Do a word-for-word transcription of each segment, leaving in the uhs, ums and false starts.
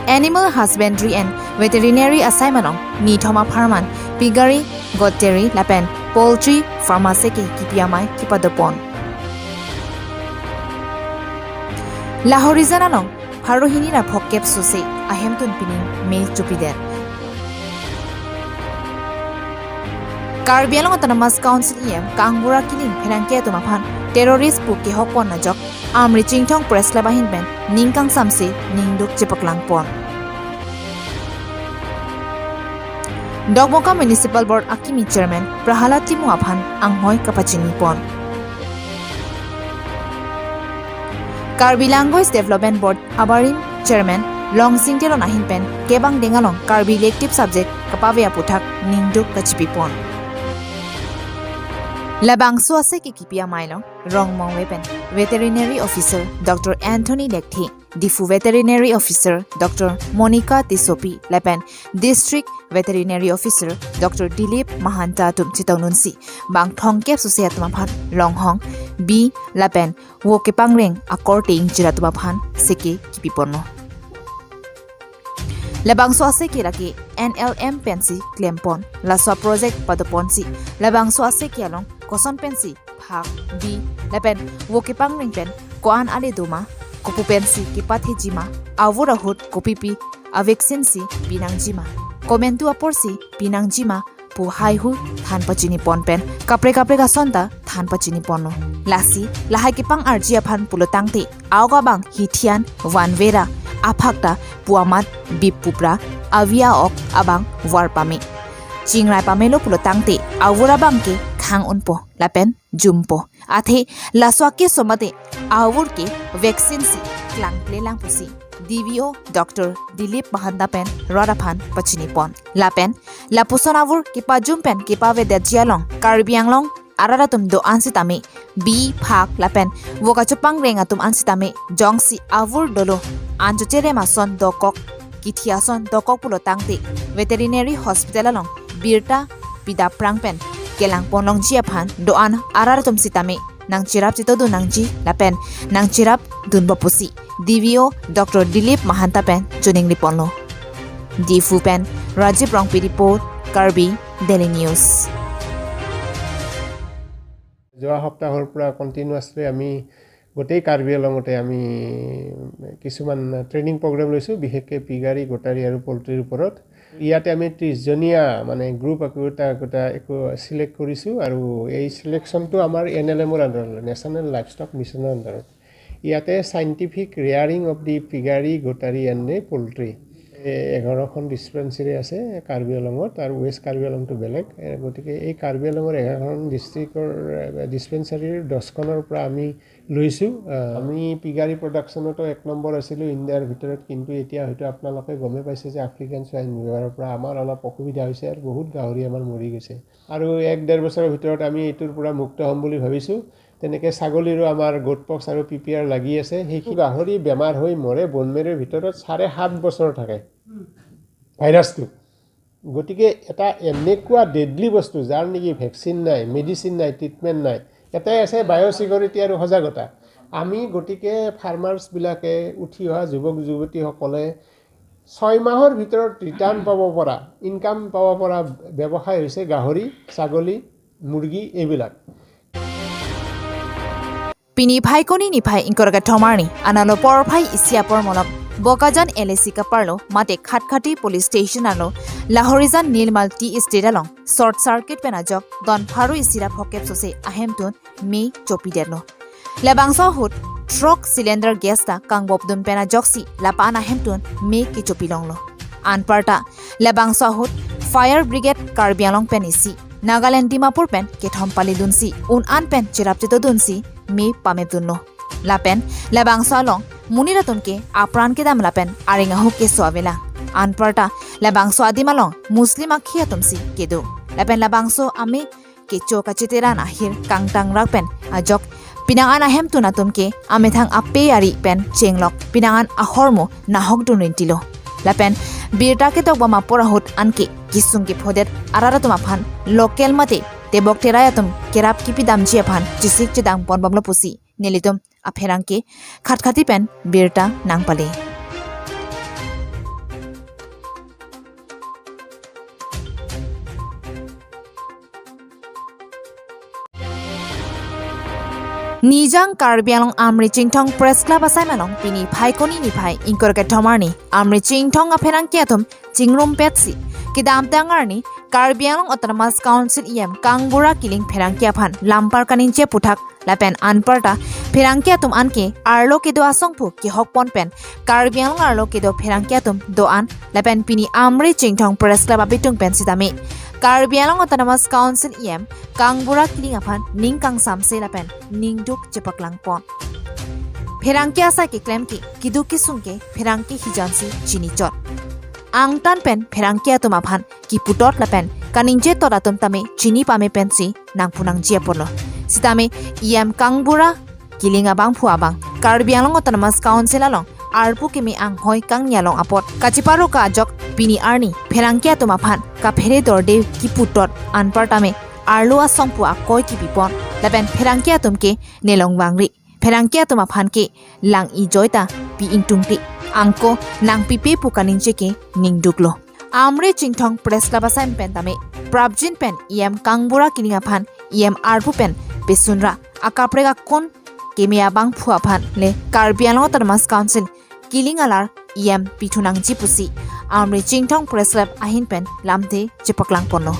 Animal Husbandry and Veterinary asai malong nithom apharman piggery, goattery lapen poultry farm aseke kipi amei kipadopon. Lahorijan along pharo hini ra phokep sose ahemtun pining me chopidet. Karbi Anglong Autonomous Council E M Kangbura Killing pherangke atum aphan terrorist pu kehokpon ajok Amri Chinthong Press Club ahin pen ning kangsamse ningduk chepaklangpon. Dokmoka Municipal Board akimi Chairman Prahalad Timung aphan anghoi kapachinipon. Karbi Language Development Board abarim Chairman Longsing Teron ahin pen kebang deng along Karbi elective subject kapave aputhak ningduk kachipipon. Labangso aseke kipi amei along rong mongve pen Veterinary Officer Doctor Anthony Lekthe, Diphu Veterinary Officer Doctor Monica Tissopi lapen District Veterinary Officer Doctor Dilip Mahanta atum chetongdunsi bang thomkep sose atum aphan longhong, bi lapen vo kepangreng akorte ingjir atum aphan seke kipiponlo. Labangso aseke lake N L M pensi klempon, laso project padoponsi labangso aseke along koson pensi phak, bi lapen vo kepangreng pen ko-an ale doma, kopu pensi kepathejima, avur ahut kopipi avaccine si pinangjima, komantu aporsi pinangjima pu haihui than pachinipon pen kaprek kaprek ason ta than pachiniponlo. Lasi lahai kepang arji aphan pulotangte aok abang hithi an vanve ra aphak ta pu amat bip pupra avi aok abang var pame, chingrai pamelo pulotangte avur abang ke khang unpo lapen jumpo. Athe laso akeso mate avur ke vaccine si klangklelang pusi D V O Doctor Dilip Mahanta pen rat aphan pachinipon. Lapen lapuson avur kepajum pen kepavedetji along Karbi Anglong arat atum do-an sitame bi, phak lapen vo kachopangreng atum an sitame jongsi avur dolo, an chocherem ason dokok, kithi ason dokok pulotangte Veterinary Hospital along birta pidapprang pen kelangpon longji aphan do-an arat atum sitame nangcherap chetodun nangji lapen nangcherapdunpo pusi D V O Doctor Dilip Mahanta pen choningriponlo. Diphu pen Rajiv Rongpi report, Karbi Daily News. যোৱা সপ্তাহৰ পৰা কণ্টিনিউৱাছলি আমি গোটেই কাৰ্বি আংলঙতে আমি কিছুমান training programme লৈছোঁ, বিশেষকৈ পিগাৰী, গোটাৰী আৰু পল্ট্ৰিৰ ওপৰত। ইয়াতে আমি ত্ৰিছজনীয়া মানে গ্ৰুপ একোটা একোটা একো ছিলেক্ট কৰিছোঁ আৰু এই ছিলেকশ্যনটো আমাৰ এন এল এমৰ আণ্ডাৰত, নেশ্যনেল লাইভষ্টক মিছনৰ আণ্ডাৰত। ইয়াতে চাইণ্টিফিক ৰেয়াৰিং অফ দি পিগাৰী, গোটাৰী এণ্ড দি পল্ট্ৰি। এ, এঘাৰখন ডিছপেঞ্চেৰী আছে কাৰ্বি আংলঙত আৰু ৱেষ্ট কাৰ্বি আংলঙটো বেলেগ। এ, গতিকে এই কাৰ্বি আংলঙৰ এঘাৰখন ডিষ্ট্ৰিক্টৰ, এ, ডিছপেঞ্চেৰীৰ দহখনৰ পৰা আমি লৈছোঁ। আহ, আমি পিগাৰী প্ৰডাকশ্যনতো এক নম্বৰ আছিলোঁ ইণ্ডিয়াৰ ভিতৰত, কিন্তু এতিয়া হয়তো আপোনালোকে গমেই পাইছে যে আফ্ৰিকান চুৱাইন ফিভাৰৰ পৰা আমাৰ অলপ অসুবিধা হৈছে আৰু বহুত গাহৰি আমাৰ মৰি গৈছে। আৰু এক ডেৰ বছৰৰ ভিতৰত আমি এইটোৰ পৰা মুক্ত হ'ম বুলি ভাবিছোঁ। তেনেকে ছাগলীৰো আমাৰ গোট পক্স আৰু পি পি আৰ লাগি আছে। সেই গাহৰি বেমাৰ হৈ মৰে, বনমেৰুৰ ভিতৰত চাৰে সাত বছৰ থাকে ভাইৰাছটো। গতিকে এটা এনেকুৱা ডেডলি বস্তু, যাৰ নেকি ভেকচিন নাই, মেডিচিন নাই, ট্ৰিটমেণ্ট নাই। এটাই আছে বায়'ছিকিউৰিটি আৰু সজাগতা। আমি গতিকে ফাৰ্মাৰ্ছবিলাকে, উঠি অহা যুৱক যুৱতীসকলে ছয় মাহৰ ভিতৰত ৰিটাৰ্ণ পাব পৰা, ইনকাম পাব পৰা ব্যৱসায় হৈছে গাহৰি, ছাগলী, মুৰ্গী এইবিলাক। Pini Phaikuni niphai ingkoi ra kethom arni analo porphai isi apor malom Bokajan L A C kaparlo mate Khatkhati Police Station arlo Lahorijan Nilmal Tea Estate along short circuit pen ajok don pharo isi ra phokep sose ahemtun me chopidetlo. Labangso ahut truck cylinder gas ta kangbopdun pen ajoksi lapu-an ahemtun me kechopilonglo. Anparta labangso ahut Fire Brigade Karbi Anglong pen isi, Nagaland Dimapur pen kethom palidunsi un-an pen cherap chetodunsi me pamepdunlo. Lapen labangso along monit atum ke apran kedam lapen areng ahuk keso avelang. Anparta labangso adim along Muslim akhi atumsi kedo. Lapen labangso ame kecho kacheteran ahir kangtang rak pen ajok pinang an ahemtun atum ke amethang ape ari pen chenglok pinang an ahormu nahokdun rintilo. Lapen birta kedok bom apor ahut anke kisung kephodet arat atum aphan local mate tebok terai atum kerap kipidamji aphan chesik chedangponbomlo pusi nelitum apherangke Khatkhati pen birta nangpale. Nijang Karbi Anglong Amri Chinthong Press Club asai malong pini Phaikuni niphai ingkoi ra kethom arni Amri Chinthong apherangke atum chingrumpetsi kedamtang arni Karbi Anglong Autonomous Council E M Kangbura Killing pherangke aphan lampar kaningje aputhak lapen anparta pherangke atum anke arlo kedo asongpu kehokpon pen Karbi Anglong arlo kedo pherangke atum do-an lapen pini Amri Chinthong Press Club abitung pen sitame Karbi Anglong Autonomous Council E M Kangbura Killing aphan ning kangsamse lapen ningduk chepaklangpon. Pherangke asai keklem ke keduk kesung ke pherangke hijansi chinichot. Angtan pen pherangke atum aphan kiputot lapen kaningje tot atum tame chini pame pensi nangpu nangji aporlo. Sitame E M Kangbura Killing abangphu abang Karbi Anglong Autonomous Council along arpu keme anghoi kangni along apot kacheparo ka ajok pini arni pherangke atum aphan kaphere dorde kiputot anparta me arlo asongpu akoi kipipon lapen pherangke atum ke nelong vangri pherangke atum aphan ke lang-ijoi ta pi ingtungte angko nangpipe pu kaningje ke ningduklo. Amri Chinthong Press Club asai pen tame prapjin pen E M Kangbura Killing aphan E M arpu pen pesunra akaprek akun keme abangphu aphan le Karbi Anglong Autonomous Council Killing alar E M pithu nangji pusi Amri Chinthong Press Club ahin pen lamthe chepaklangponlo.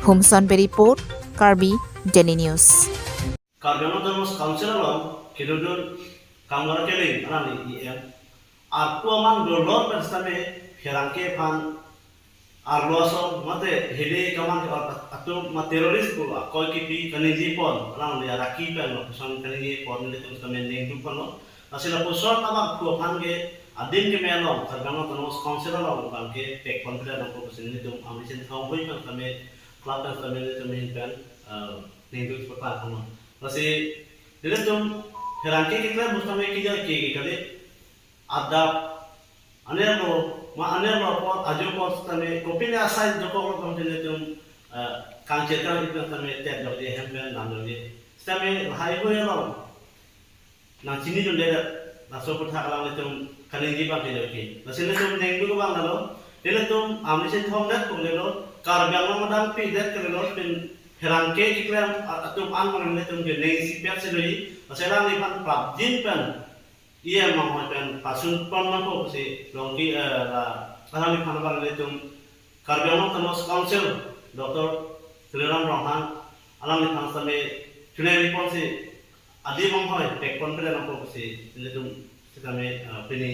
Humson Bey report, Karbi Daily News. Karbi Anglong Autonomous Council along kedodun Kangbura Killing alangli E M arpu aman dolor pen sitame pherangke aphan arlo asong mate hede kaman ke atum ma terrorist pu akoi kipi kaningje pon alangli araki pen lapuson kaningje pon nelitum sitame ningdukponlo. Lasi lapuson abangphu aphan ke adim keme along Karbi Anglong Autonomous Council along abangke pekpon pida nangpo pusi nelitum Amri Chinthong hui pen sitame club pen sitame nelitum ahin pen, eh, ningduk chepaklangponlo. Lasi nelitum pherangke keklem pu sitame kejai ke ke kali adap anerlo ma anerlo apot ajo apot sitame kopine asai jokok lo pam nelitum, eh, kangchir kangchir sitame tet jokje hem pen lam jokje. Sitame lahai hui along nangchinidunde laso aputhak alanglitum kaningje abang ke jokje. Lasi nelitum ningduk abang lalo. Nelitum Amri Chinthong det pu lelo. Karbi Anglong adang pi det ke lelo pin pherangke keklem a-, atum an nelitum ke ning sipet si doji. Lasi alangliphan prapjin pen E M anghoi pen pasunpon nangpo pusi longki, eh, la alangliphan abang nelitum Karbi Anglong Autonomous Council Doctor Tuliram Ronghang alangliphan sitame chunai riponsi adim anghoi pekpon pida nangpo pusi nelitum sitame, eh, pini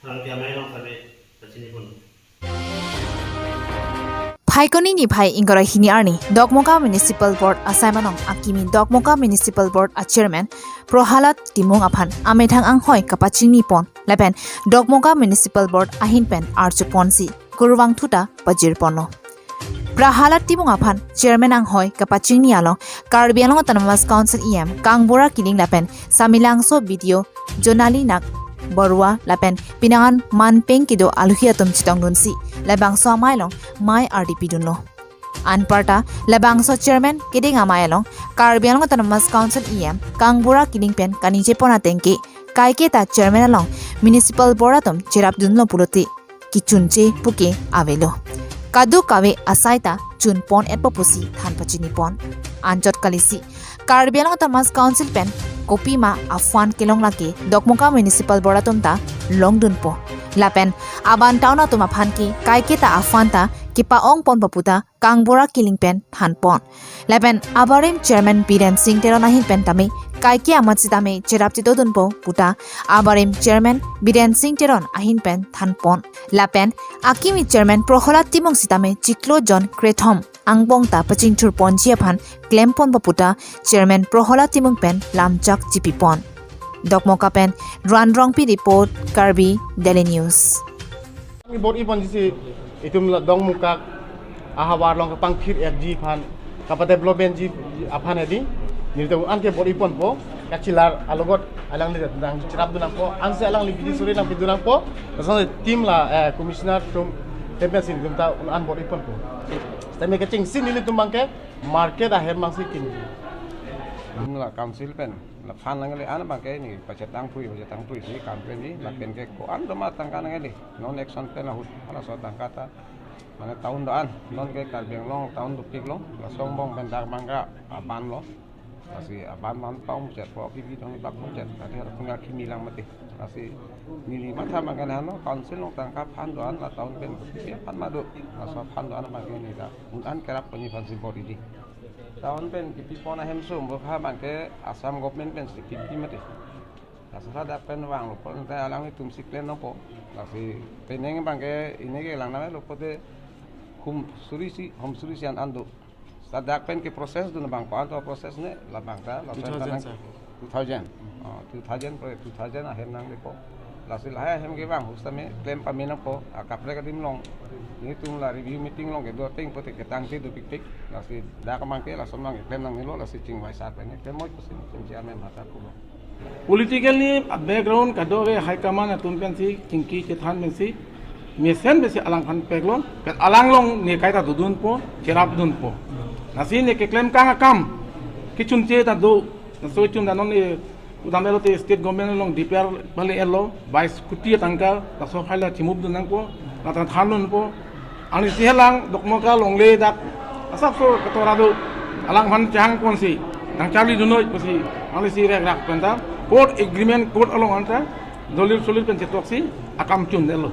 pherangke amei along sitame kachinipon. Phaikuni niphai ingkoi ra hini arni Dokmoka Municipal Board asai malong akimi Dokmoka Municipal Board a Chairman Prohalad Timung aphan amethang anghoi kapachinipon lapen Dokmoka Municipal Board ahin pen arjuponsi kurvangthu ta pajirponlo. Prohalad Timung aphan Chairman anghoi kapachini along Karbi Anglong Autonomous Council E M Kangbura Killing lapen Samelangso B D O Jonali Nag Borua lapen pinangan manpeng kedo aluhi atum chetongdunsi labangso amei along mei ardi pidunlo. Anparta labangso Chairman kedeng amei along Karbi Anglong Autonomous Council E M Kangbura Killing pen kaningje pon ateng ke kaike ta Chairman along Municipal Board atum cherapdunlo pulote kechunche puke avelo. Kadokave asai ta chunpon-etpo pusi than pachinipon. Anchot kalisi Karbi Anglong Autonomous Council pen kopima a-fund kelong lake Dokmoka Municipal Board atum ta longdunpo. Lapen aban town atum aphan ke kaike ta a-fund ta kepa-ongponpo puta Kangbura Killing pen thanpon. Lapen abarim Chairman Biren Singh Teron ahin pen tame kaike amat sitame cherap chedodunpo puta abarim Chairman Biren Singh Teron ahin pen thanpon. Lapen akimi Chairman Prohalad Timung sitame chiklo jon krethom angbong ta pachingthurponji aphan klemponpo puta Chairman Prohalad Timung pen lamchak chipipon. Dokmoka pen Ran Rongpi report, Karbi Daily News. Bor-iponji si itum la Dokmoka ahavar along kapangthir-etji aphan, kapa-developmentji aphan hedi. Nelitum anke bor-iponpo, kachelar alogot alangli nangcherapdun nangpo, ansi alangli bidi suri nangpidun nangpo. Lason team la, eh, commissioner atum tempen si nelitum ta un-an bor-iponpo. Tame kechengsi nelitum abangke market ahem abangsi kinji. Nelitum la council pen la fund nangle an abangke neli pachetang pui, pachetang pui si campaign ji, lapen ke ko-an doma tangka nangle, non election pen ahut, halaso tangka ta, mane town do-an, non ke Karbi Anglong town dopiklo, laso angbong pen dak abangke aban lo. Lasi aban man pangchet, pro kibi dong bak pangchet, tadi harus tinggal kimi lang mati. Lasi neli matha mangkan hano council along tangka fund do-an, la town pen kipi fund ma do. Laso fund do-an mangkan neli ta un-an kerap poni fund si bor idi. Town pen kipi pon ahem sum bo kha mangke Assam government pen si kipi mati. Lasi ladak pen vanglo pon ta alanglitum si klem nangpo. Lasi penang mangke ini ke lang name lo pote hum suri si, hum suri si an an do. Ladak pen ke process dun bang ko-an to process ne labang ta, la two thousand, sir. Two thousand. Oh, two thousand pro, two thousand ahem nanglepo. Lasi lahai ahem ke bang hus tame klem pame nangpo, akaprek adim along. Nelitum la review meeting along kedo ateng pote ketang te dopikpik. Lasi dak mangke lason mangke klem nangnelo, lasi chingvai sar pen klem moi pusi nelitum chairman mata pulo. Politically background kadokave high command atum pensi chingki chethan pensi mesen pensi alangphan peklo, pen alang along ne kaita dodunpo, cherapdunpo. Lasi ne keklem kang akam kechunche ta do, laso chun ta non ne udam elo te state government along D P R bali elo, bais kuti tangka, laso file la chimupdun nangpo, la ta thandunpo. Ani si helang Dokmoka longle dak asapso katora do, alangphan chehang ponsi nangcharlidun noi pusi, ani si rek rak penta court agreement court along anta dolir solir pen chetoksi akam chun delo.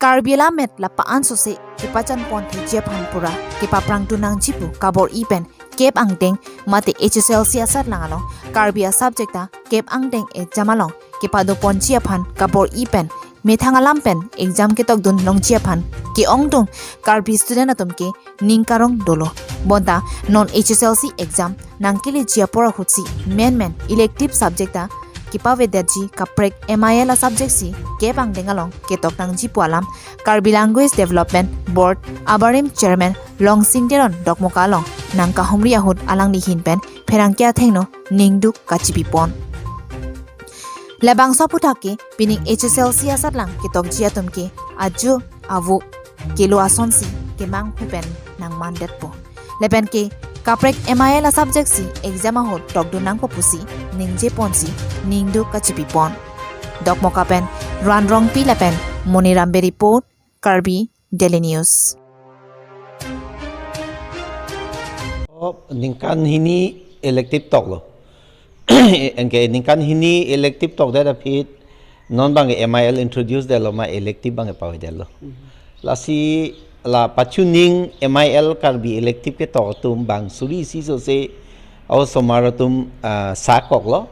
Karbi alam amet la pa-an sose kepachan ponthekji aphan pura kepaprang dun nangji pu kabor-i pen kep angdeng mate H S L C asatlang along Karbi a-subject ta kep angdeng exam along kepado ponji aphan kabor-i pen methang alam pen exam ketokdun longji aphan ke-ongdung Karbi student atum ke ning karong dolo. Bonta non H S L C exam nangkeleji apor ahutsi menmen elective subject ta kepavedetji kaprek M I L a-subject si kep angdeng along ketok nangji pu alam Karbi Language Development Board abarim chairman Longsing Teron Dokmoka along nangkahumri ahut alangli ahin pen pherangke athengno ningduk kachipipon. Labangso aphuthak ke pining H S L C asatlang ketokji atum ke ajo avo kelo asonsi kemanghu pen nangmandetpo. Lapen ke kaprek M I L a-subject si exam ahut tokdun nangpo pusi ningje ponsi ningduk kachipipon. Dokmoka pen Ran Rongpi lapen Moniram Bey report, Karbi Daily News. Oh, ningkan hini elective toklo. Anke ningkan hini elective tokdet aphi non bang M I L introduce detlo ma elective bang pavedetlo. Lasi la pachuning M I L Karbi elective ketok atum bang suri isi sose a-osomar atum, ah, sakoklo.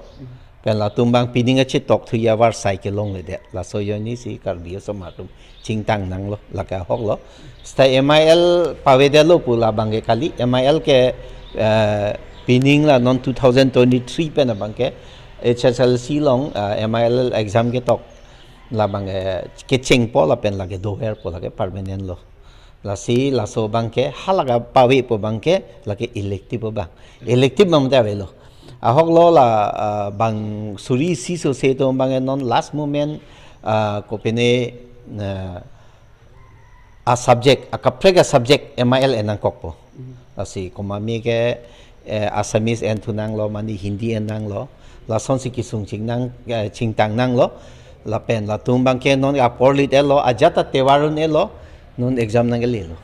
Pen latum bang pining achetok thuya varsai kelongledet. Laso ajoine si Karbi osomar atum chingtang nanglo, lake ahoklo. Seta M I L pavedetlo pu labang ke kali, M I L ke, eh, pining la non two thousand twenty-three pen abang ke H S L C along, eh, M I L exam ketok labang ke kechengpo lapen lake doverpo, lake permanent lo. Lasi laso bang ke halaga pavepo bang ke lake elective bang. Elective bang te avelo. Ahoklo la, ah, bang suri isi sose atum bang non last moment, ah, kopine, ah, a-subject, akaprek a-subject M I L enangkokpo. Lasi komat me ke, eh, Assamese enthu nanglo, mane Hindi en nanglo, lasonsi kesung chingnang, eh, chingtang nanglo, lapen latum bang ke non apor lit-etlo, ajat ta tevar un-elo, non exam nangkelelo.